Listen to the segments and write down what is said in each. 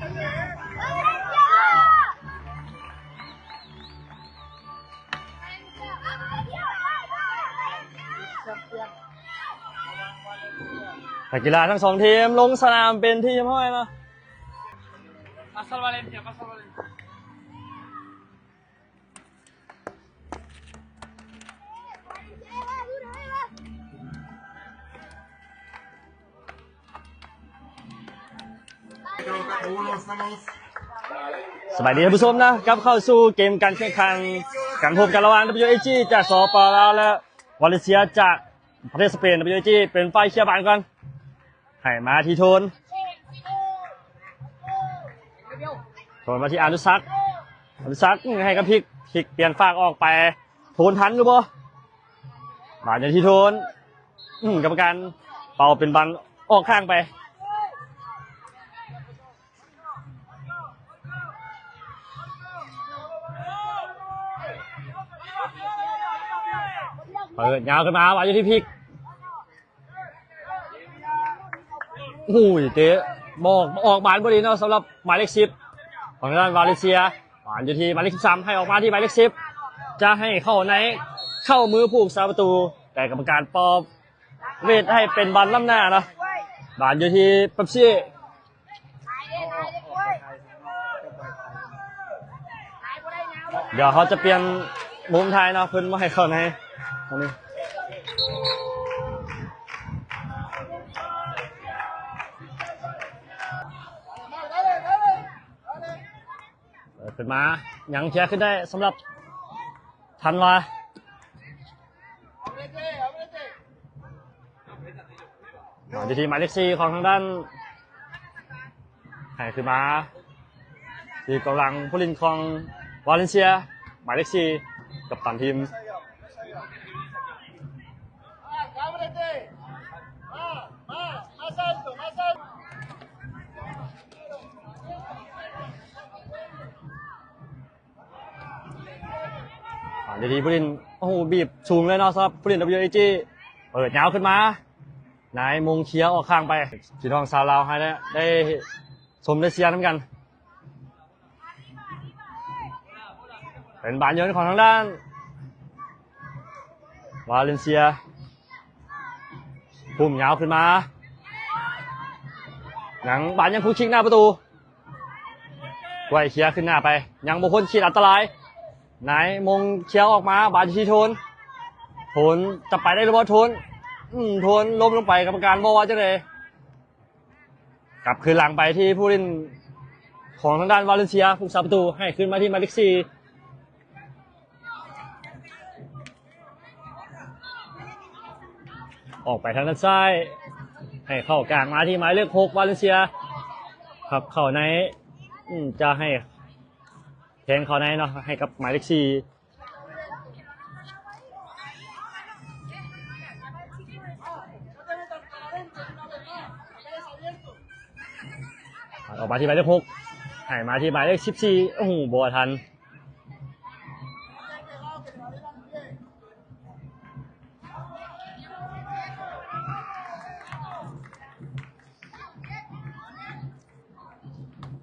ນັກກິລາທັງສອງທີມລົງສະໜາມເປັນທີ່ຮຽບຮ້ອຍເນາະ. Pasa el Valencia, pasa el Valencia. ສະບາຍດີທ່ານຜູ້ຊົມນະ, ກັບເຂົ້າສູ່ເກມການແຂ່ງຂັນ ການພົບກັນລະຫວ່າງ WAG ຈາກ ສປປ ລາວ ແລະ ວາເລນເຊຍ ຈາກປະເທດສະເປນ. WAG ເປັນຝ່າຍເຄຍບານກ່ອນ ໃຫ້ມາທີ່ໂທນ ໂທນມາທີ່ອານຸສັກ ອານຸສັກໃຫ້ກັບພິກ ພິກປ່ຽນຟາກອອກໄປ ໂທນທັນຫຼືບໍ່? ບານຢູ່ທີ່ໂທນ ອືມ ກຳມະການເປົ່າເປັນບານອອກຂ້າງໄປ. ເປີດຍາວຂຶ້ນມາ ບານຢູ່ທີ່ພິກ ໂອ້ຍ ເຕະບໍ່ອອກ ອອກບານບໍ່ດີເນາະ ສຳລັບໝາຍເລກສິບຂອງທາງດ້ານວາເລນເຊຍ. ບານຢູ່ທີ່ໝາຍເລກສິບສາມ ໃຫ້ອອກມາທີ່ໝາຍເລກສິບ ຈະໃຫ້ເຂົ້າໃນ ເຂົ້າມືຜູ້ຮັກສາປະຕູ ແຕ່ກຳມະການເປົ່າເວດໃຫ້ເປັນບານນຳໜ້າເນາະ. ບານຢູ່ທີ່ເປັບຊີ ດຽວເຮົາຈະປ່ຽນມຸມຖ່າຍເນາະ ເພິ່ນບໍ່ໃຫ້ເຂົ້າໃນ ອັນນີ້ ເປີດຂຶ້ນມາ ຍັງເຄຍຂຶ້ນໄດ້ສຳລັບທັນວາ ມາຢູ່ທີ່ໝາຍເລກສີ່ຂອງທາງດ້ານ ໃຫ້ຂຶ້ນມາທີ່ກອງຫຼັງຜູ້ຫຼິ້ນຂອງວາເລນເຊຍ ໝາຍເລກສີ່ ກັບຕັນທີມ. ອ່າ ຢູ່ທີ່ຜູ້ຫຼິ້ນ ໂອ້ໂຫ ບີບສູງເລີຍເນາະ ສຳລັບຜູ້ຫຼິ້ນ WAG ເປີດຍາວຂຶ້ນມາ ນາຍມົງເຄຍອອກຂ້າງໄປ ພີ່ນ້ອງຊາວລາວໃຫ້ໄດ້ ໄດ້ຊົມໄດ້ເຊຍນຳກັນ. ເປັນບານໂຍນຂອງທາງດ້ານວາເລນເຊຍ ປຸ້ມຍາວຂຶ້ນມາ ຍັງ ບານຍັງຄຸກຄິກໜ້າປະຕູ ກວຍເຄຍຂຶ້ນໜ້າໄປ ຍັງບໍ່ພົ້ນຂີດອັນຕະລາຍ ນາຍມົງເຄຍອອກມາ ບານຢູ່ທີ່ໂທນ ໂທນຈະໄປໄດ້ຫຼືບໍ່ ໂທນ ອືມ ໂທນລົ້ມລົງໄປ ກຳມະການບໍ່ວ່າຈັ່ງໃດ. ກັບຄືນຫຼັງໄປທີ່ຜູ້ຫຼິ້ນຂອງທາງດ້ານວາເລນເຊຍ ຜູ້ຮັກສາປະຕູ ໃຫ້ຄືນມາທີ່ໝາຍເລກສີ່ ອອກໄປທາງດ້ານຊ້າຍ ໃຫ້ເຂົ້າກາງມາທີ່ໝາຍເລກຫົກ ວາເລນເຊຍ ພັບເຂົ້າໃນ ອືມ ຈະໃຫ້ແທງເຂົ້າໃນເນາະ ໃຫ້ກັບໝາຍເລກສີ່. ອອກມາທີ່ໝາຍເລກຫົກ ໃຫ້ມາທີ່ໝາຍເລກສິບສີ່ ໂອ້ໂຫ ບໍ່ທັນ.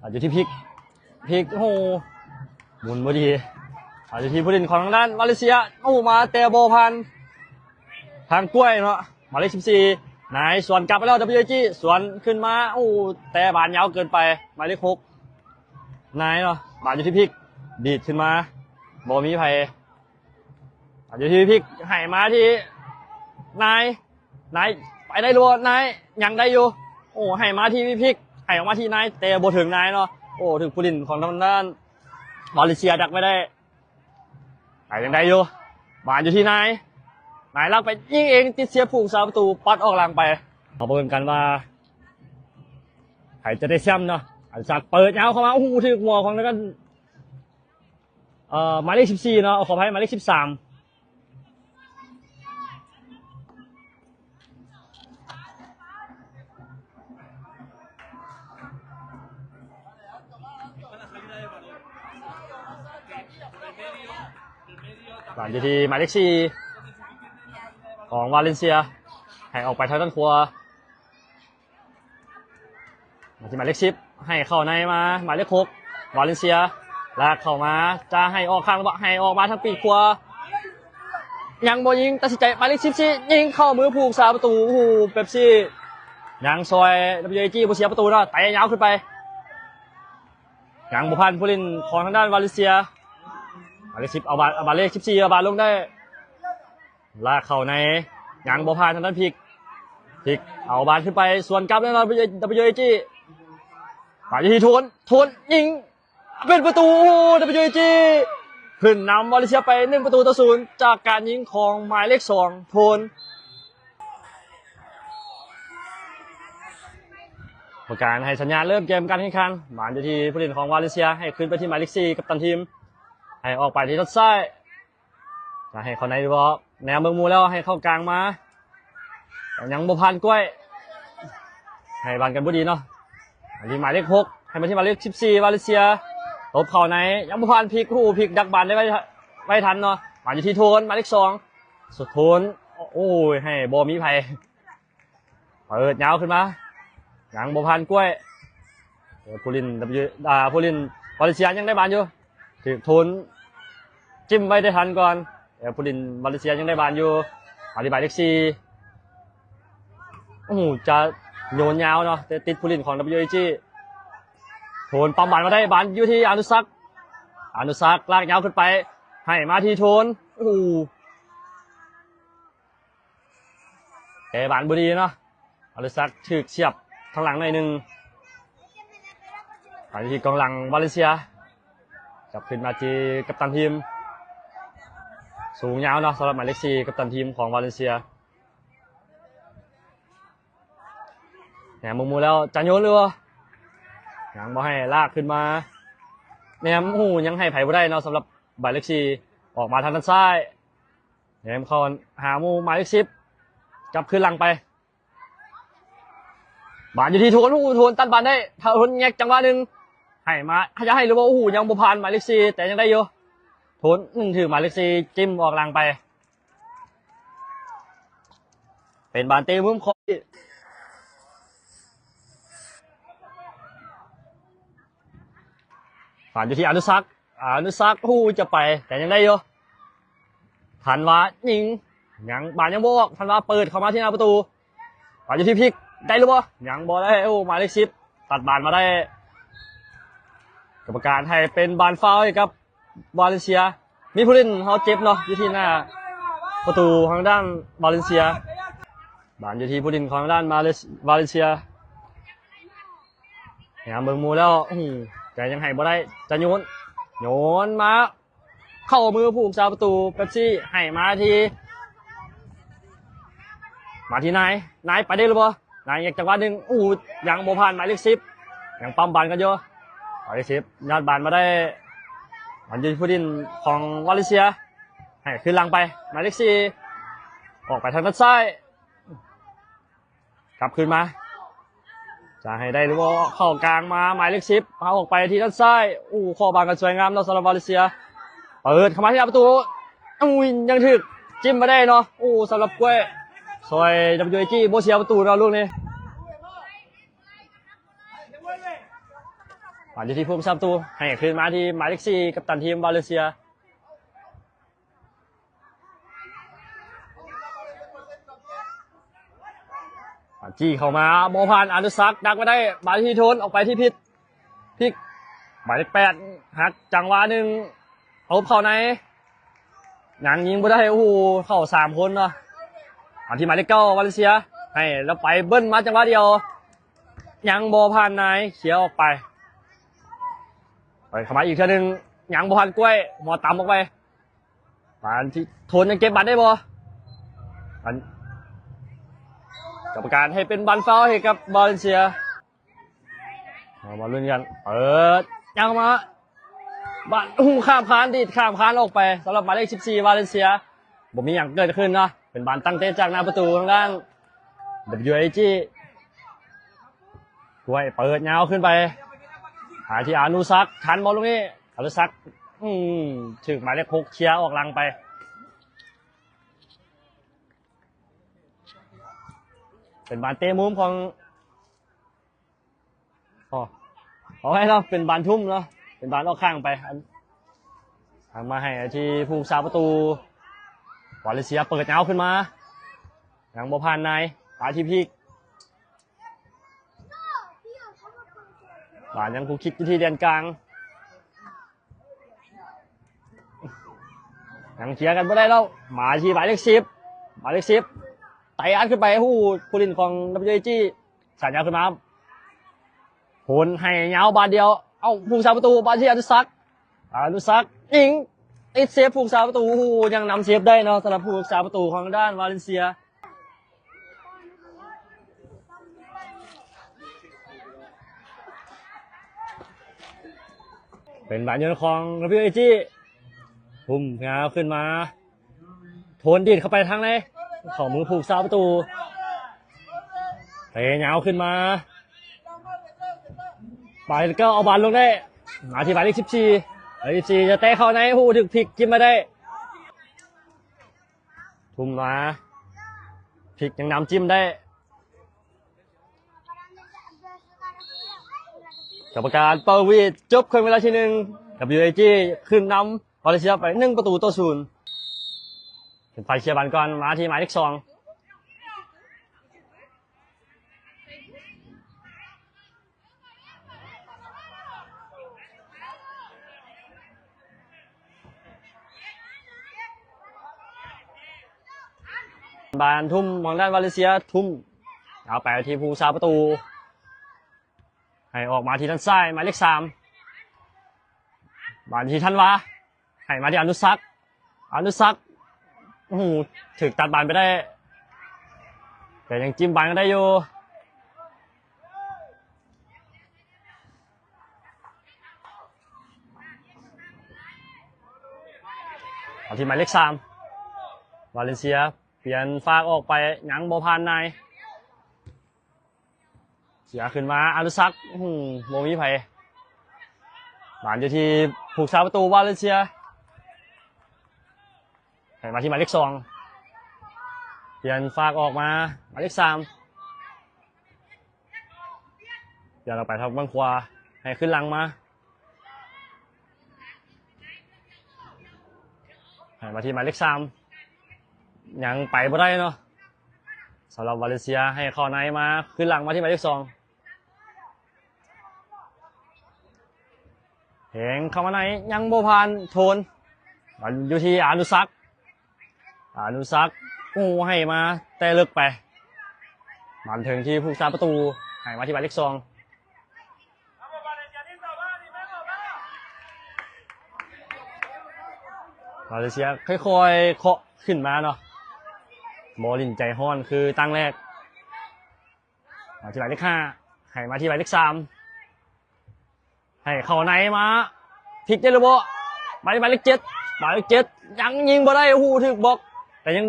ອາ ຢູ່ທີ່ພິກ ພິກ ໂອ້ໂຫ ໝູນບໍ່ດີ ອາ ຢູ່ທີ່ຜູ້ຫຼິ້ນຂອງທາງດ້ານມາເລເຊຍ ໂອ້ ມາແຕ່ບໍ່ຜ່ານທາງກ້ວຍເນາະ ໝາຍເລກສິບສີ່ ນາຍສວນກັບໄປແລ້ວ WAG ສວນຂຶ້ນມາ ໂອ້ ແຕ່ບານຍາວເກີນໄປ ໝາຍເລກຫົກ ນາຍເນາະ ບານຢູ່ທີ່ພິກ ດີດຂຶ້ນມາ ບໍ່ມີໃຜ ອາ ຢູ່ທີ່ພິກ ໃຫ້ມາທີ່ນາຍ ນາຍ ໄປໄດ້ຫຼືບໍ່ ນາຍ ຍັງໄດ້ຢູ່ ໂອ້ ໃຫ້ມາທີ່ພິກ ໃຫ້ອອກມາທີ່ນາຍ ແຕ່ບໍ່ເຖິງນາຍເນາະ ໂອ້ ຖືກຜູ້ຫຼິ້ນຂອງທາງດ້ານມາເລເຊຍດັກໄວ້ໄດ້ ໄປຍັງໄດ້ຢູ່ ບານຢູ່ທີ່ນາຍ ນາຍລັກໄປຍິງເອງ ຕິດເຊຍຜູ້ຮັກສາປະຕູ ປັດອອກຫຼັງໄປ ເຮົາມາເບິ່ງກັນວ່າໃຜຈະໄດ້ແຊ້ມເນາະ ອາສາເປີດຍາວເຂົ້າມາ ໂອ້ໂຫ ຖືກຫົວຂອງທາງດ້ານ ເອີ ໝາຍເລກສິບສີ່ເນາະ ຂໍອະໄພ ໝາຍເລກສິບສາມ ບານຢູ່ທີ່ໝາຍເລກສີ່ຂອງວາເລນເຊຍ ໃຫ້ອອກໄປທາງດ້ານຂວາ ມາທີ່ໝາຍເລກສິບ ໃຫ້ເຂົ້າໃນມາ ໝາຍເລກຫົກ ວາເລັນເຊຍ ລາກເຂົ້າມາ ຈະໃຫ້ອອກຂ້າງ ໃຫ້ອອກມາທາງປີກຂວາ ຍັງບໍ່ຍິງ ຕັດສິນໃຈ ໝາຍເລກສິບສີ່ ຍິງເຂົ້າມືຜູ້ຮັກສາປະຕູ ໂອ້ໂຫ ເປັບຊີ ຍັງຊ່ອຍ WAG ບໍ່ເສຍປະຕູເນາະ ເຕະຍາວຂຶ້ນໄປ ຍັງບໍ່ຜ່ານຜູ້ຫຼິ້ນຂອງທາງດ້ານວາເລັນເຊຍ ໝາຍເລກສິບ ເອົາບານ ເອົາບານເລກສິບສີ່ ເອົາບານລົງໄດ້ ລາກເຂົ້າໃນ ຍັງບໍ່ຜ່ານທາງດ້ານພິກ ພິກເອົາບານຂຶ້ນໄປ ສວນກັບແລ້ວ WAG ມາຢູ່ທີ່ໂທນ ໂທນຍິງ ເປັນປະຕູ ໂອ້ໂຫ WAG ຂຶ້ນນຳວາເລັນເຊຍໄປ ໜຶ່ງປະຕູຕໍ່ສູນ ຈາກການຍິງຂອງໝາຍເລກສອງ ໂທນ. ກຳມະການໃຫ້ສັນຍານເລີ່ມເກມການແຂ່ງຂັນ ບານຢູ່ທີ່ຜູ້ຫຼິ້ນຂອງວາເລັນເຊຍ ໃຫ້ຄືນໄປທີ່ໝາຍເລກສີ່ ກັບຕັນທີມ ໃຫ້ອອກໄປທີ່ທາງຊ້າຍ ຈະໃຫ້ເຂົ້າໃນຫຼືບໍ່ ແນມເບິ່ງໝູ່ແລ້ວໃຫ້ເຂົ້າກາງມາ ຍັງບໍ່ຜ່ານກ້ວຍ ໃຫ້ບານກັນບໍ່ດີເນາະ ອັນທີ່ໝາຍເລກຫົກ ໃຫ້ມາທີ່ໝາຍເລກສິບສີ່ ວາເລັນເຊຍ ຕົບເຂົ້າໃນ ຍັງບໍ່ຜ່ານ ພິກ ໂອ້ໂຫ ພິກດັກບານໄດ້ໄວ ໄວທັນເນາະ ບານຢູ່ທີ່ໂທນ ໝາຍເລກສອງ ສະໂທນ ໂອ້ຍ ໃຫ້ບໍ່ມີໃຜ ເປີດຍາວຂຶ້ນມາ ຍັງບໍ່ຜ່ານກ້ວຍ ເອີ ຜູ້ຫຼິ້ນ W ອ່າ ຜູ້ຫຼິ້ນວາເລັນເຊຍຍັງໄດ້ບານຢູ່ ຖືກໂທນຈິ້ມໄວ້ໄດ້ທັນກ່ອນ ເອີ ຜູ້ຫຼິ້ນວາເລັນເຊຍຍັງໄດ້ບານຢູ່ ອະທິບາຍເລກສີ່ ໂອ້ໂຫ ຈະໂຍນຍາວເນາະ ແຕ່ຕິດຜູ້ຫຼິ້ນຂອງ WAG ໂທນປ້ຳບານມາໄດ້ ບານຢູ່ທີ່ອານຸສັກ ອານຸສັກລາກຍາວຂຶ້ນໄປ ໃຫ້ມາທີ່ໂທນ ໂອ້ໂຫ ແກ້ບານບໍ່ດີເນາະ ອານຸສັກຖືກສຽບທາງຫຼັງໜ້ອຍໜຶ່ງ ໄປທີ່ກອງຫຼັງວາເລັນເຊຍ ຈັບຂຶ້ນມາທີ່ກັບຕັນທີມ ສູງຍາວເນາະ ສຳລັບໝາຍເລກສີ່ ກັບຕັນທີມຂອງວາເລັນເຊຍ ແນມເບິ່ງໝູ່ແລ້ວ ຈະໂຍນຫຼືບໍ່ ຍັງບໍ່ໃຫ້ ລາກຂຶ້ນມາ ແນມ ໂອ້ໂຫ ຍັງໃຫ້ໃຜບໍ່ໄດ້ເນາະ ສຳລັບໝາຍເລກສີ່ ອອກມາທາງດ້ານຊ້າຍ ແນມເຂົ້າຫາໝູ່ ໝາຍເລກສິບ ຈັບຄືນຫຼັງໄປ ບານຢູ່ທີ່ໂທນ ໂອ້ໂຫ ໂທນຕັດບານໄດ້ ໂທນແງກຈັງຫວະໜຶ່ງ ໃຫ້ມາ ຈະໃຫ້ຫຼືບໍ່ ໂອ້ໂຫ ຍັງບໍ່ຜ່ານ ໝາຍເລກສີ່ ແຕ່ຍັງໄດ້ຢູ່ ໂທນ ອືມ ຖືກໝາຍເລກສີ່ ຈິ້ມອອກຫຼັງໄປ ເປັນບານເຕະມຸມຂອງ ບານຢູ່ທີ່ອານຸສັກ ອານຸສັກ ໂອ້ໂຫ ຈະໄປ ແຕ່ຍັງໄດ້ຢູ່ ທັນວາຍິງ ຍັງ ບານຍັງບໍ່ອອກ ທັນວາເປີດເຂົ້າມາທີ່ໜ້າປະຕູ ບານຢູ່ທີ່ພິກ ໄດ້ຫຼືບໍ່ ຍັງບໍ່ໄດ້ ໂອ້ ໝາຍເລກສິບ ຕັດບານມາໄດ້ ກຳມະການໃຫ້ເປັນບານຟາວໃຫ້ກັບ ວາເລັນເຊຍ ມີຜູ້ຫຼິ້ນເຮົາເຈັບເນາະ ຢູ່ທີ່ໜ້າປະຕູທາງດ້ານວາເລັນເຊຍ ບານຢູ່ທີ່ຜູ້ຫຼິ້ນຂອງທາງດ້ານມາເລ ວາເລັນເຊຍ ຍາມເບິ່ງໝູ່ແລ້ວ ອືມ ແຕ່ຍັງໃຫ້ບໍ່ໄດ້ ຈະໂຍນ ໂຍນມາ ເຂົ້າມືຜູ້ຮັກສາປະຕູ ເປັບຊີ ໃຫ້ມາທີ່ ມາທີ່ນາຍ ນາຍໄປໄດ້ຫຼືບໍ່? ນາຍແຍກຈັງຫວະໜຶ່ງ ໂອ້ ຍັງບໍ່ຜ່ານໝາຍເລກສິບ ຍັງປ້ຳບານກັນຢູ່ ໝາຍເລກສິບຍອດບານມາໄດ້ ມັນຢູ່ທີ່ຜູ້ຫຼິ້ນຂອງວາເລັນເຊຍ ໃຫ້ຄືນຫຼັງໄປ ໝາຍເລກສີ່ ອອກໄປທາງດ້ານຊ້າຍ ກັບຄືນມາ ຈະໃຫ້ໄດ້ຫຼືບໍ່? ເຂົ້າກາງມາ ໝາຍເລກສິບ ພາອອກໄປທີ່ດ້ານຊ້າຍ ໂອ້ ເຄາະບານກັນສວຍງາມເນາະ ສຳລັບວາເລັນເຊຍ ເປີດເຂົ້າມາທີ່ປະຕູ ອຸ້ຍ ຍັງຖືກຈິ້ມມາໄດ້ເນາະ ໂອ້ ສຳລັບກ້ວຍ ຊ່ອຍ WAG ບໍ່ເສຍປະຕູເນາະ ລູກນີ້ ບານຢູ່ທີ່ຜູ້ຮັກສາປະຕູ ໃຫ້ຄືນມາທີ່ໝາຍເລກສີ່ ກັບຕັນທີມວາເລັນເຊຍ ບານຈີ້ເຂົ້າມາ ບໍ່ຜ່ານ ອານຸສັກ ດັກມາໄດ້ ບານທີ່ໂທນ ອອກໄປທີ່ພິກ ພິກ ໝາຍເລກແປດ ຫັກຈັງຫວະໜຶ່ງ ຕົບເຂົ້າໃນ ຍັງຍິງບໍ່ໄດ້ ໂອ້ໂຫ ເຂົ້າສາມຄົນເນາະ ມາທີ່ໝາຍເລກເກົ້າ ວາເລັນເຊຍ ໃຫ້ແລ້ວໄປເບິ້ນມາຈັງຫວະດຽວ ຍັງບໍ່ຜ່ານນາຍ ເຄຍອອກໄປ ເປີດເຂົ້າມາອີກເທື່ອໜຶ່ງ ຍັງບໍ່ຜ່ານກ້ວຍ ຫົວຕຳອອກໄປ ບານທີ່ໂທນຍັງເກັບບານໄດ້ບໍ່? ອັນ ກຳມະການໃຫ້ເປັນບານຟາວໃຫ້ກັບວາເລັນເຊຍ ເອົາມາລຸ້ນກັນ ເປີດ ຍັງມາ ບານ ໂອ້ ຂ້າມຄານ ດີດຂ້າມຄານອອກໄປ ສຳລັບໝາຍເລກສິບສີ່ ວາເລັນເຊຍ ບໍ່ມີຫຍັງເກີດຂຶ້ນເນາະ ເປັນບານຕັ້ງເຕະຈາກໜ້າປະຕູທາງດ້ານ WAG ກ້ວຍເປີດຍາວຂຶ້ນໄປ ຫາທີ່ອານຸສັກ ທັນບໍ່ລູກນີ້? ອານຸສັກ ອືມ ຖືກໝາຍເລກຫົກເຄຍອອກຫຼັງໄປ ເປັນບານເຕະມຸມຂອງ ອໍ ຂໍອະໄພເນາະ ເປັນບານທຸ່ມເນາະ ເປັນບານອອກຂ້າງໄປ. ທາງມາໃຫ້ທີ່ຜູ້ຮັກສາປະຕູ ວາເລນເຊຍເປີດຍາວຂຶ້ນມາ ຍັງບໍ່ຜ່ານນາຍ ປາທີ່ພີກ ບານຍັງຄຸກຄິກຢູ່ທີ່ແດນກາງ ຍັງເຄຍກັນບໍ່ໄດ້ແລ້ວ ມາທີ່ໝາຍເລກສິບ ໝາຍເລກສິບ ເຕະອັດຂຶ້ນໄປ ໂອ້ໂຫ ຜູ້ຫຼິ້ນຂອງ WAG ສານຍາວຂຶ້ນມາ ໂຫນໃຫ້ຍາວບາດດຽວ ເອົ້າ ຜູ້ຮັກສາປະຕູ ບາດທີ່ອະນຸສັກ ອະນຸສັກຍິງ ຕິດເຊບຜູ້ຮັກສາປະຕູ ໂອ້ໂຫ ຍັງນຳເຊບໄດ້ເນາະ ສຳລັບຜູ້ຮັກສາປະຕູຂອງທາງດ້ານວາເລນເຊຍ. ເປັນບານໂຍນຂອງ WAG ທຸ່ມຍາວຂຶ້ນມາ ໂທນດີດເຂົ້າໄປທາງໃນ ເຂົ້າມືຜູ້ຮັກສາປະຕູ ເຕະຍາວຂຶ້ນມາ ປາຍເກົ້າເອົາບານລົງໄດ້ ມາທີ່ໝາຍເລກສິບສີ່ ໝາຍເລກສິບສີ່ຈະເຕະເຂົ້າໃນ ໂອ້ໂຫ ຖືກພິກຈິ້ມມາໄດ້ ທຸ່ມມາ ພິກຍັງນຳຈິ້ມໄດ້ ກຳມະການເປົ່າຫວີດ ຈົບເຄິ່ງເວລາທີໜຶ່ງ WAG ຂຶ້ນນຳ ມາເລເຊຍໄປໜຶ່ງປະຕູຕໍ່ສູນ ເປັນຝ່າຍເຄຍບານກ່ອນ ມາທີ່ໝາຍເລກສອງ ບານທຸ່ມຂອງດ້ານມາເລເຊຍ ທຸ່ມ ເອົາໄປທີ່ຜູ້ຮັກສາປະຕູ ໃຫ້ອອກມາທີ່ດ້ານຊ້າຍ ໝາຍເລກສາມ ບານທີ່ທັນວາ ໃຫ້ມາທີ່ອະນຸສັກ ອະນຸສັກ ໂອ້ໂຫ ຖືກຕັດບານໄປໄດ້ ແຕ່ຍັງຈິ້ມບານກັນໄດ້ຢູ່ ມາທີ່ໝາຍເລກສາມ ວາເລນເຊຍ ປ່ຽນຟາກອອກໄປ ຍັງບໍ່ຜ່ານນາຍ ເສຍຂຶ້ນມາ ອະນຸສັກ ໂອ້ໂຫ ບໍ່ມີໃຜ ບານຢູ່ທີ່ຜູ້ຮັກສາປະຕູວາເລນເຊຍ ໃຫ້ມາທີ່ໝາຍເລກສອງ ປ່ຽນຟາກອອກມາ ໝາຍເລກສາມ ປ່ຽນອອກໄປທາງຝັ່ງຂວາ ໃຫ້ຂຶ້ນຫຼັງມາ ໃຫ້ມາທີ່ໝາຍເລກສາມ ຍັງໄປບໍ່ໄດ້ເນາະ ສຳລັບວາເລນເຊຍ ໃຫ້ເຂົ້າໃນມາ ຂຶ້ນຫຼັງມາທີ່ໝາຍເລກສອງ ແທງເຂົ້າມາໃນ ຍັງບໍ່ຜ່ານໂທນ ມັນຢູ່ທີ່ອະນຸສັກ ອະນຸສັກ ໂອ້ ໃຫ້ມາແຕ່ເລິກໄປ ມາເຖິງທີ່ຜູ້ຮັກສາປະຕູ ໃຫ້ມາທີ່ໝາຍເລກສອງ ມາເລເຊຍຄ່ອຍໆເຄາະຂຶ້ນມາເນາະ ບໍ່ຫຼິ້ນໃຈຮ້ອນຄືຕັ້ງແລກ ມາທີ່ໝາຍເລກຫ້າ ໃຫ້ມາທີ່ໝາຍເລກສາມ ໃຫ້ເຂົ້າໃນມາ ພິກໄດ້ຫຼືບໍ່ ໝາຍ ໝາຍເລກເຈັດ ໝາຍເລກເຈັດ ຍັງຍິງບໍ່ໄດ້ ໂອ້ໂຫ ຖືກບລັອກ ແຕ່ຍັງ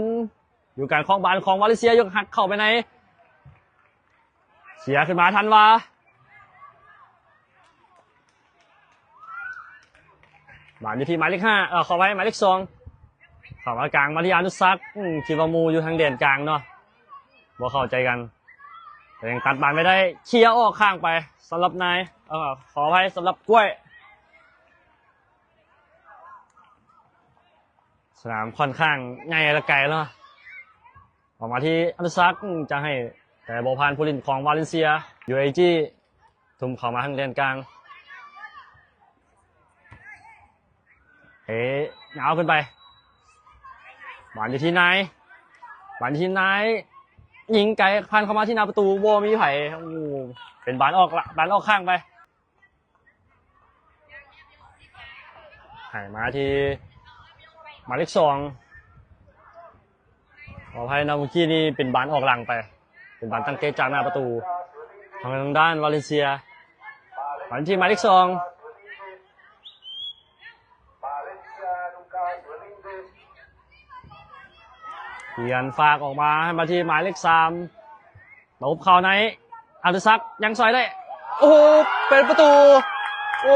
ຢູ່ການຄອງບານຂອງມາເລເຊຍ ຍົກຮັກເຂົ້າໄປໃນ ເສຍຂຶ້ນມາທັນວາ ບານຢູ່ທີ່ໝາຍເລກຫ້າ ເອີ ຂໍອະໄພ ໝາຍເລກສອງ ເຂົ້າມາກາງ ມາທີ່ອະນຸສັກ ອືມ ຄິດວ່າໝູ່ຢູ່ທາງແດນກາງເນາະ ບໍ່ເຂົ້າໃຈກັນ ແຕ່ຍັງຕັດບານໄວ້ໄດ້ ເຄຍອອກຂ້າງໄປ ສຳລັບນາຍ ເອີ ຂໍອະໄພ ສຳລັບກ້ວຍ ສະໜາມຂ້ອນຂ້າງໃຫຍ່ ແລະ ໄກເນາະ ອອກມາທີ່ອະນຸສັກ ຈະໃຫ້ ແຕ່ບໍ່ຜ່ານຜູ້ຫຼິ້ນຂອງວາເລນເຊຍ ຢູເອຈີ ທຸ່ມເຂົ້າມາທາງແດນກາງ ເຕະຍາວຂຶ້ນໄປ ບານຢູ່ທີ່ນາຍ ບານຢູ່ທີ່ນາຍ ຍິງໄກ ຜ່ານເຂົ້າມາທີ່ໜ້າປະຕູ ບໍ່ມີໃຜ ໂອ້ ເປັນບານອອກລະ ບານອອກຂ້າງໄປ ໃຫ້ມາທີ່ໝາຍເລກສອງ ຂໍອະໄພນຳ ເມື່ອກີ້ນີ້ເປັນບານອອກຫຼັງໄປ ເປັນບານຕັ້ງເຕະຈາກໜ້າປະຕູ ທາງດ້ານວາເລນເຊຍ ມາທີ່ໝາຍເລກສອງ ປ່ຽນຟາກອອກມາໃຫ້ມາທີ່ໝາຍເລກສາມ ຕົບເຂົ້າໃນ ອະນຸສັກ ຍັງຊ່ອຍໄດ້ ໂອ້ໂຫ ເປັນປະຕູ ໂອ້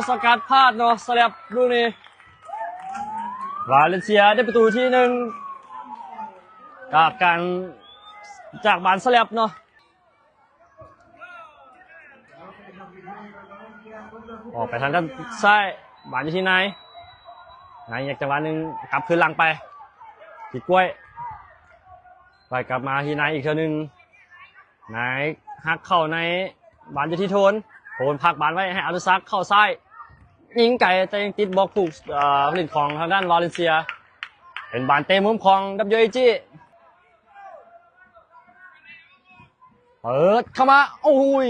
ສະກັດພາດເນາະ ສະແລັບລູກນີ້ ວາເລນເຊຍໄດ້ປະຕູທີໜຶ່ງ ຈາກການ ຈາກບານສະແລັບເນາະ. ອອກໄປທາງດ້ານຊ້າຍ ບານຢູ່ທີ່ນາຍ ນາຍແຍກຈັງຫວະໜຶ່ງ ກັບຄືນຫຼັງໄປທີ່ກ້ວຍ ໄປກັບມາທີ່ນາຍອີກເທື່ອໜຶ່ງ ນາຍຫັກເຂົ້າໃນ ບານຢູ່ທີ່ໂທນ ໂທນພັກບານໄວ້ໃຫ້ອະນຸສັກເຂົ້າຊ້າຍ ຍິງໄກ ແຕ່ຍັງຕິດບລັອກຜູ້ ເອີ ຜູ້ຫຼິ້ນຂອງທາງດ້ານວາເລັນເຊຍ ເປັນບານເຕະມຸມຂອງ WAG ເປີດເຂົ້າມາ ໂອ້ຍ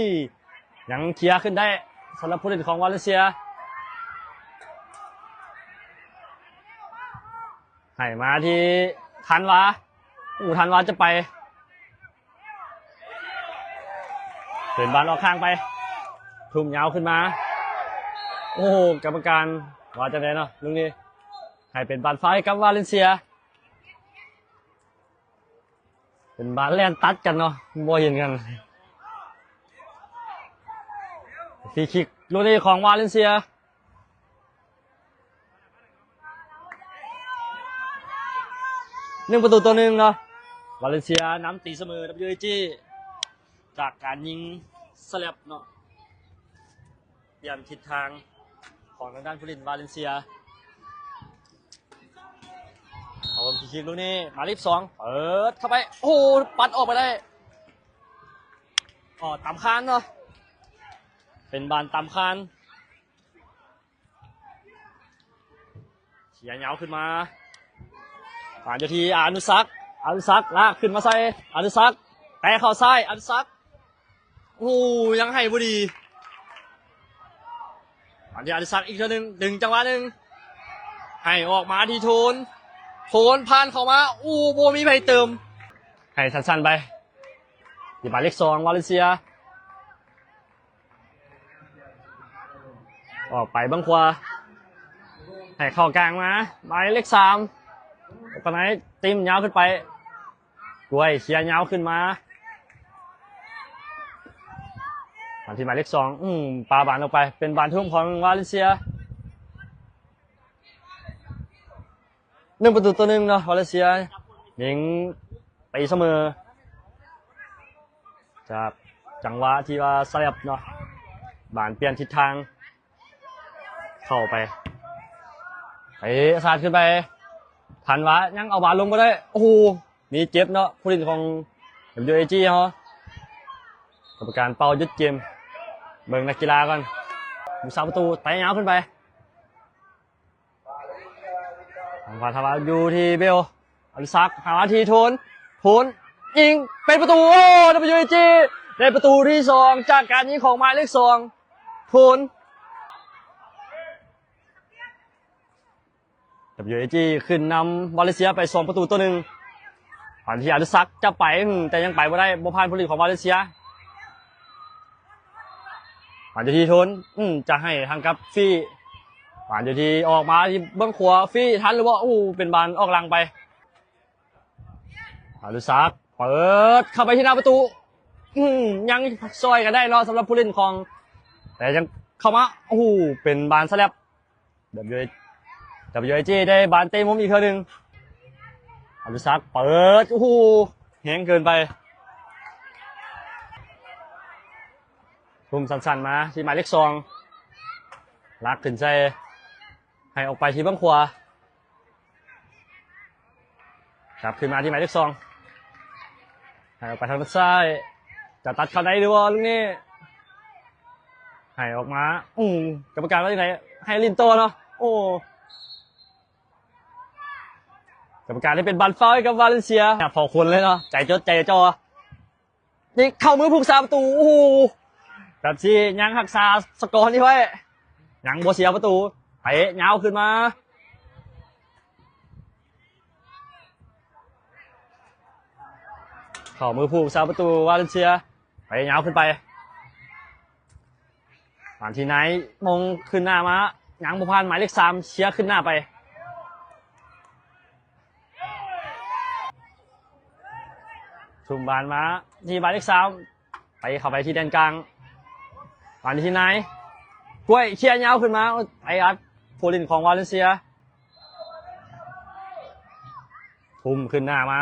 ຍັງເຄຍຂຶ້ນໄດ້ສຳລັບຜູ້ຫຼິ້ນຂອງວາເລັນເຊຍ ໃຫ້ມາທີ່ທັນວາ ໂອ້ ທັນວາຈະໄປ ເປັນບານອອກຂ້າງໄປ ທຸ່ມຍາວຂຶ້ນມາ ໂອ້ ກຳມະການວ່າຈັ່ງໃດເນາະ ລູກນີ້ ໃຫ້ເປັນບານຟາວໃຫ້ກັບວາເລັນເຊຍ. ເປັນບານແລ່ນຕັດກັນເນາະ ບໍ່ເຫັນກັນ ຟຣີຄິກລູກນີ້ຂອງວາເລັນເຊຍ ໜຶ່ງປະຕູຕໍ່ໜຶ່ງເນາະ ວາເລັນເຊຍນຳຕີສະເໝີ WAG ຈາກການຍິງສະແລັບເນາະ. ປ່ຽນທິດທາງຂອງທາງດ້ານຜູ້ຫຼິ້ນວາເລັນເຊຍ ເອົາ ຟຣີຄິກລູກນີ້ ໝາຍເລກສອງ ເປີດເຂົ້າໄປ ໂອ້ ປັດອອກໄປໄດ້ ອໍ ຕາມຄານເນາະ ເປັນບານຕາມຄານ ເຄຍຍາວຂຶ້ນມາ ບານຢູ່ທີ່ອະນຸສັກ ອະນຸສັກລາກຂຶ້ນມາໃສ່ ອະນຸສັກ ແຕະເຂົ້າຊ້າຍ ອະນຸສັກ ໂອ້ ຍັງໃຫ້ບໍ່ດີ ບານທີ່ອະນຸສັກອີກເທື່ອໜຶ່ງ ດຶງຈັງຫວະໜຶ່ງ ໃຫ້ອອກມາທີ່ໂທນ ໂທນຜ່ານເຂົ້າມາ ໂອ້ ບໍ່ມີໃຜເຕີມ ໃຫ້ສັ້ນໆໄປ ທີ່ໝາຍເລກສອງ ວາເລັນເຊຍ ອອກໄປເບື້ອງຂວາ ໃຫ້ເຂົ້າກາງມາ ໝາຍເລກສາມ ປານໃດ ຕິ້ມຍາວຂຶ້ນໄປ ກ້ວຍເຄຍຍາວຂຶ້ນມາ ມາທີ່ໝາຍເລກສອງ ອືມ ປາບານອອກໄປ ເປັນບານທຸ່ມຂອງວາເລັນເຊຍ ໜຶ່ງປະຕູຕໍ່ໜຶ່ງເນາະ ວາເລັນເຊຍຍິງຕີສະເໝີ ຈາກຈັງຫວະທີ່ວ່າສະແລັບເນາະ ບານປ່ຽນທິດທາງ ເຂົ້າໄປ ເຕະສາດຂຶ້ນໄປ ທັນວາຍັງເອົາບານລົງບໍ່ໄດ້ ໂອ້ໂຫ ມີເຈັບເນາະ ຜູ້ຫຼິ້ນຂອງ WAG ເຮົາ ກຳມະການເປົ່າຢຸດເກມ ເບິ່ງນັກກິລາກ່ອນ ຜູ້ສາປະຕູເຕະຍາວຂຶ້ນໄປ ທາງຂວາ ທາງຂວາຢູ່ທີ່ເບວ ອະນຸສັກ ຫາມາທີ່ໂທນ ໂທນຍິງເປັນປະຕູ ໂອ້ WAG ໄດ້ປະຕູທີສອງ ຈາກການຍິງຂອງໝາຍເລກສອງ ໂທນ WAG ຂຶ້ນນຳມາເລເຊຍໄປສອງປະຕູຕໍ່ໜຶ່ງ ຕອນທີ່ອະນຸສັກຈະໄປ ແຕ່ຍັງໄປບໍ່ໄດ້ ບໍ່ຜ່ານຜູ້ຫຼິ້ນຂອງມາເລເຊຍ ປານຢູ່ທີ່ໂທນ ຈະໃຫ້ທາງກັບຟີ ປານຢູ່ທີ່ອອກມາທີ່ເບື້ອງຂວາ ຟີທັນຫຼືບໍ່ ໂອ້ ເປັນບານອອກຫຼັງໄປ ອະນຸສັກເປີດເຂົ້າໄປທີ່ໜ້າປະຕູ ຍັງຊ່ອຍກັນໄດ້ເນາະ ສຳລັບຜູ້ຫຼິ້ນຂອງ ແຕ່ຍັງເຂົ້າມາ ໂອ້ໂຫ ເປັນບານສະແລັບ WAG ໄດ້ບານເຕະມຸມອີກເທື່ອໜຶ່ງ ອະນຸສັກເປີດ ໂອ້ໂຫ ແຮງເກີນໄປ ທຸ່ມສັ້ນໆມາທີ່ໝາຍເລກສອງ ລາກຂຶ້ນໃສ່ ໃຫ້ອອກໄປທີ່ເບື້ອງຂວາ ກັບຄືນມາທີ່ໝາຍເລກສອງ ໃຫ້ອອກໄປທາງດ້ານຊ້າຍ ຈະຕັດເຂົ້າໄດ້ຫຼືບໍ່ລູກນີ້ ໃຫ້ອອກມາ ອືມ ກຳມະການວ່າຈັ່ງໃດ ໃຫ້ຫຼິ້ນຕໍ່ເນາະ ໂອ້ ກຳມະການໃຫ້ເປັນບານຟາວໃຫ້ກັບວາເລັນເຊຍ ເຝົ້າຄົນເລີຍເນາະ ໃຈຈົດໃຈຈໍ່ ຍິງເຂົ້າມືຜູ້ຮັກສາປະຕູ ໂອ້ໂຫ ແບບຊິຍັງຮັກສາສະກໍນີ້ໄວ້ ຍັງບໍ່ເສຍປະຕູ ເຕະຍາວຂຶ້ນມາ ເຂົ້າມືຜູ້ຮັກສາປະຕູວາເລັນເຊຍ ເຕະຍາວຂຶ້ນໄປ ບານທີ່ນາຍມົງຂຶ້ນໜ້າມາ ຍັງບໍ່ຜ່ານໝາຍເລກສາມ ເຊຍຂຶ້ນໜ້າໄປ ທຸ່ມບານມາທີ່ໝາຍເລກສາມ ໄປເຂົ້າໄປທີ່ແດນກາງ ບານທີ່ນາຍ ກ້ວຍເຄຍຍາວຂຶ້ນມາ ໄປອັດຜູ້ຫຼິ້ນຂອງວາເລັນເຊຍ ທຸ່ມຂຶ້ນໜ້າມາ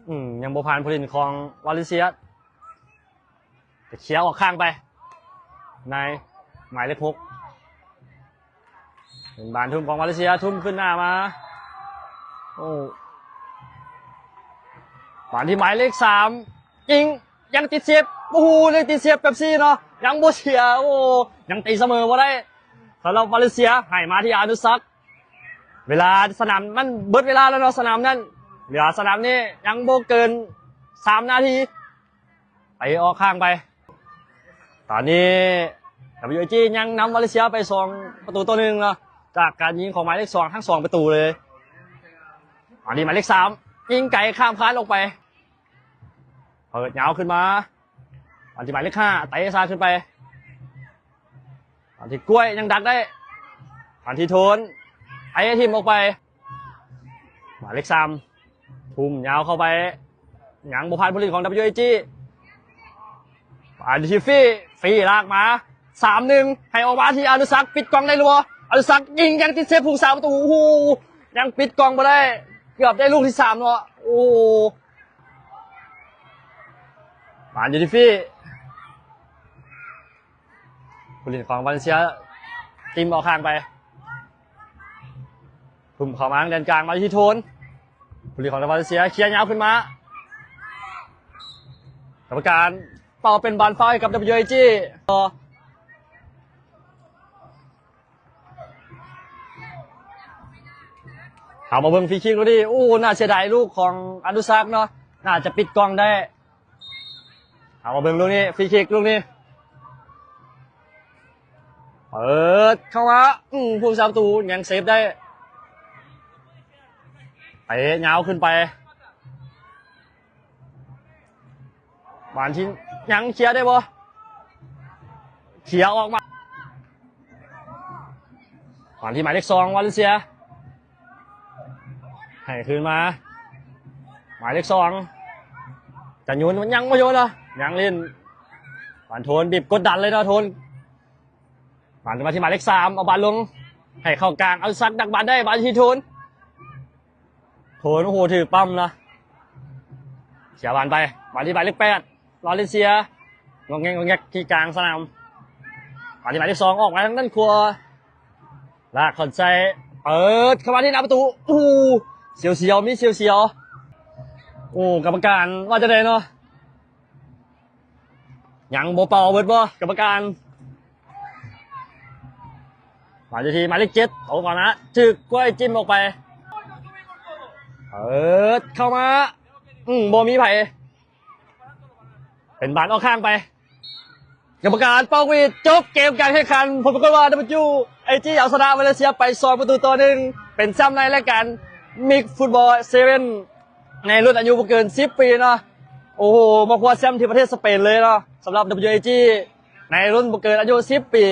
ອືມ ຍັງບໍ່ຜ່ານຜູ້ຫຼິ້ນຂອງວາເລັນເຊຍ ເຄຍອອກຂ້າງໄປ ນາຍ ໝາຍເລກຫົກ ເປັນບານທຸ່ມຂອງມາເລເຊຍ ທຸ່ມຂຶ້ນໜ້າມາ. ໂອ້ ບານທີ່ໝາຍເລກສາມ ຍິງ ຍັງຕິດເຊບ. ໂອ້ໂຫ ຍັງຕິດເຊບແປັບຊີເນາະ ຍັງບໍ່ເສຍ. ໂອ້ ຍັງຕີສະເໝີບໍ່ໄດ້ ສຳລັບມາເລເຊຍ. ໃຫ້ມາທີ່ອານຸສັກ ເວລາສະໜາມມັນເບິດເວລາແລ້ວເນາະ ສະໜາມນັ້ນ ເຫຼືອສະໜາມນີ້ຍັງບໍ່ເກີນສາມນາທີ. ໄປອອກຂ້າງໄປ. ຕອນນີ້ WAG ຍັງນຳມາເລເຊຍໄປສອງປະຕູຕໍ່ໜຶ່ງເນາະ ຈາກການຍິງຂອງໝາຍເລກສອງທັງສອງປະຕູເລີຍ. ຕອນນີ້ໝາຍເລກສາມ ຍິງໄກຂ້າມຄານອອກໄປ ເປີດຍາວຂຶ້ນມາ. ຕອນທີ່ໝາຍເລກຫ້າ ເຕະສາດຂຶ້ນໄປ. ຕອນທີ່ກ້ວຍຍັງດັກໄດ້. ຕອນທີ່ໂທນ ເຕະຖິ້ມອອກໄປ. ໝາຍເລກສາມ ທຸ່ມຍາວເຂົ້າໄປ ຍັງບໍ່ຜ່ານຜູ້ຫຼິ້ນຂອງ WAG. ອານທີ່ຟີ ຟີລາກມາ ສາມໜຶ່ງ ໃຫ້ອອກມາທີ່ອານຸສັກ ປິດກ່ອງໄດ້ຫຼືບໍ່? ອານຸສັກຍິງ ຍັງຕິດເຊບ ພຸງສາມປະຕູ. ໂອ້ໂຫ ຍັງປິດກ່ອງບໍ່ໄດ້ ເກືອບໄດ້ລູກທີສາມເນາະ. ໂອ້ ມາຢູ່ທີ່ຟີ ຜູ້ຫຼິ້ນຂອງມາເລເຊຍ ຕິ່ມອອກຫ່າງໄປ ທຸ່ມເຂົ້າມາທາງແດນກາງ ມາທີ່ໂທນ. ຜູ້ຫຼິ້ນຂອງມາເລເຊຍ ເຄຍຍາວຂຶ້ນມາ ກຳມະການເປົ່າເປັນບານຟາວໃຫ້ກັບ WAG. ເຮົາມາເບິ່ງຟຣີຄິກລູກນີ້. ໂອ້ ໜ້າເສຍດາຍລູກຂອງອະນຸສັກເນາະ ໜ້າຈະປິດກ່ອງໄດ້. ເຮົາມາເບິ່ງລູກນີ້ ຟຣີຄິກລູກນີ້ ເປີດເຂົ້າມາ ອືມ ຜູ້ຮັກສາປະຕູຍັງເຊບໄດ້. ເຕະຍາວຂຶ້ນໄປ ບານທີ່ຍັງເຄຍໄດ້ບໍ່? ເຄຍອອກມາ ບານທີ່ໝາຍເລກສອງ ວາເລນເຊຍ ໃຫ້ຄືນມາ ໝາຍເລກສອງ ຈະໂຍນ ຍັງບໍ່ໂຍນເນາະ ຍັງຫຼິ້ນ. ບານໂທນ ບີບກົດດັນເລີຍເນາະ ໂທນ. ບານມາທີ່ໝາຍເລກສາມ ເອົາບານລົງ ໃຫ້ເຂົ້າກາງ ອານຸສັກດັກບານໄດ້ ບານທີ່ໂທນ ໂທນ ໂອ້ໂຫ ຖືກປ້ຳນະ ເສຍບານໄປ. ມາທີ່ໝາຍເລກແປດ ວາເລນເຊຍ ງອກແງກງອກແງກທີ່ກາງສະໜາມ. ມາທີ່ໝາຍເລກສອງ ອອກມາທາງດ້ານຂວາ ລາກເຂົ້າໃສ່ ເປີດເຂົ້າມາທີ່ໜ້າປະຕູ. ໂອ້ ສຽວໆ ມີສຽວໆ. ໂອ້ ກຳມະການວ່າຈັ່ງໃດເນາະ? ຍັງບໍ່ເປົ່າເບິດບໍ່ ກຳມະການ? ມາຢູ່ທີ່ໝາຍເລກເຈັດ ອອກມານະ ຖືກກ້ວຍຈິ້ມອອກໄປ ເປີດເຂົ້າມາ ອືມ ບໍ່ມີໃຜ ເປັນບານອອກຂ້າງໄປ. ກຳມະການເປົ່າຫວີດ ຈົບເກມການແຂ່ງຂັນ. ຜົນປາກົດວ່າ WAG ເອົາຊະນະມາເລເຊຍໄປສອງປະຕູຕໍ່ໜຶ່ງ ເປັນແຊ້ມໃນລາຍການ Mix Football Seven ໃນລຸ້ນອາຍຸບໍ່ເກີນສິບປີເນາະ. ໂອ້ໂຫ ມາຄວ້າແຊ້ມທີ່ປະເທດສະເປນເລີຍເນາະ ສຳລັບ WAG ໃນລຸ້ນບໍ່ເກີນອາຍຸສິບປີ.